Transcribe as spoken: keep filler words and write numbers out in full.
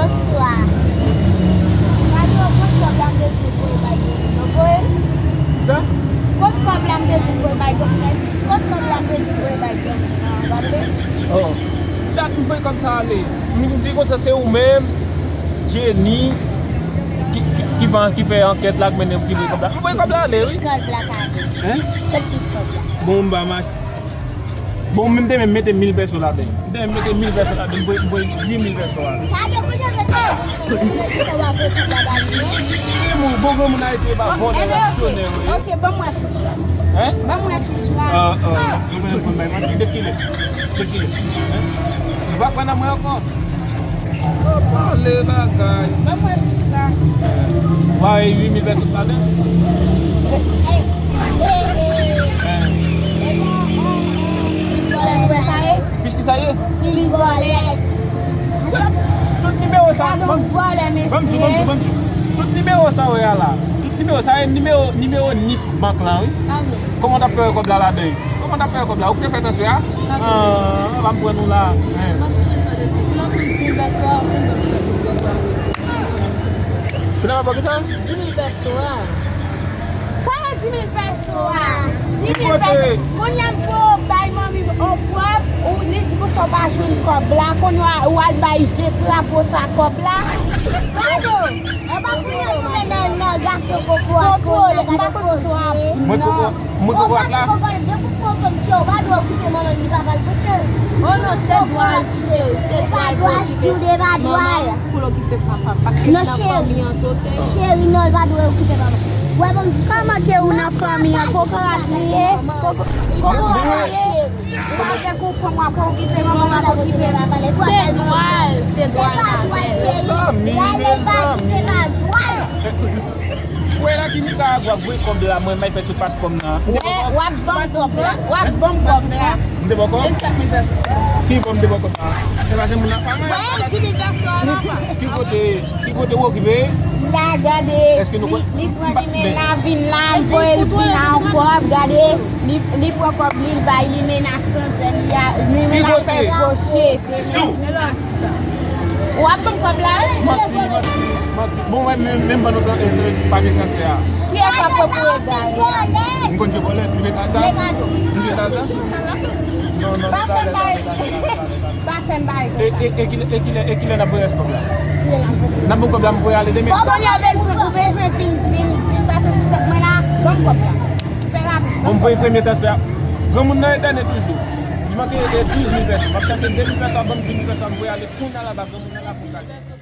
Bonswa. Gade, kot kòb la m te di w voye bay gang nan, voye? Sa? Kot kòb la m te di w voye bay gang nan? Kot kòb la m te di w voye bay gang nan, raple? Oh. Dat m voye kòb sa ale. M di konsa se ou menm, Jenny, ki, ki, ki fè, ki fè ankèt la, k mennen, ki voye kòb la. M voye kòb la ale, wi. Kòb la ka ale. Hein? Kot fich kòb la? Bon, m ba mach. Bon, mwen te menm mete mil pèso ladan. M te menm mete mil pèso ladan. M voye, m voye uit mil pèso a. Sa vle kounye a se te. Kounye a se te w ap voye kòb la ba li, non? Bon, bon, granmoun Ayiti e pa vòlè, reaksyonè, wi. Ok, ban m wè fich la. Hein? Ban m wè fich la. Ah, ah. Nou konnen konn bay manti. De kilè? De kilè? Hein? Nou pa kwè nan mwen ankò? Ou pale bagay. Ban mwen fich la. Ou pa wè uit mil pèso ladan? Fich ki sa ye? Fich vòlè. Tout nimewo sa, ban m di, ban m di, ban m di. Tout nimewo sa ou wè a la. Tout nimewo sa, e nimewo, nimewo nif bank lan, wi. Kòman w t ap fè wè kòb la ladan? Kòman w t ap fè wè kòb la? Ou ki te fè transfè a? Ah, pa m pran nou la. Hein. Kòman w ap fè kisa? Di mil pèso a. Kòman di mil pèso a? Di mil pèso. Kounye a m fè w bay manmi w pwèv, ou li di konsa w pa jwenn kòb la. Kounye a ou al bay je krapo sa kòb la. Gade w. Epa kounye a nou mennen nan gason kokorat kounye a, gade koze. Mwen koko, mwen kokorat la. Gason kokorat, depi w pran fanm tchè, ou pa dwe okipe manman l, li pa pral pou cheri. Oh non, se dwa l, cheri, se dwa l pou okipe manman l, pou l okipe papa, paske li nan fanmi an total. Cheri, non, li pa dwe okipe papa. Wè, ban m di. Kòman ke ou nan fanmi an, kokorat li ye? Koko, kokorat li ye? Ou pa fè kou fanm w ap okipe manman l ap okipe papa l. Se dwa l, se dwa l avè l. Mezanmi, mezanmi. Wè la ki Nicaragua voye kòb la, mwen may fè sou paspò m nan. M te bò kòb. W ap ban m kòb la. W ap ban m kòb la. M te bò kòb. Ki bò m te bò kòb la? Se pa se moun nan pa mwen. Wè, di mil pèsòn la pa. Ki kote, ki kote w okipe? La, gade. Èske nou li, li pran li men la, vin la, m voye l vin la ankò, gade. Li, li pran kòb li, l bay li men nan sanzèl li a, li men la fè kwoche. Sou. W ap ban m kòb la? Manti, manti, manti. Bon, wè, men, men ban nou tran-, eh, papye transfè a. Kiyès ap pran pou egare a? M konn jwe bòlèt, m jwe tazan. M jwe tazan? Non, non, non, tazan, tazan, tazan, tazan. Pa fè m bagay konsa. E, e, e kilè, e kilè, e kilè n ap voye rès kòb la? Kilè n ap voye? N ap ban kòb la, m voye ale demen. Bon, kounye a bezwen, ou bezwen vin, vin, vin pase sou tèt mwen la, ban m kòb la. Fè rapid. Bon, m voye premye transfè a. Granmoun nan entène toujou. Li manke, eh, douz mil pèsòn. M ap chache de mil pèsòn, ban m douz mil pèsòn, m voye ale kounye a laba, granmoun nan la pou kal.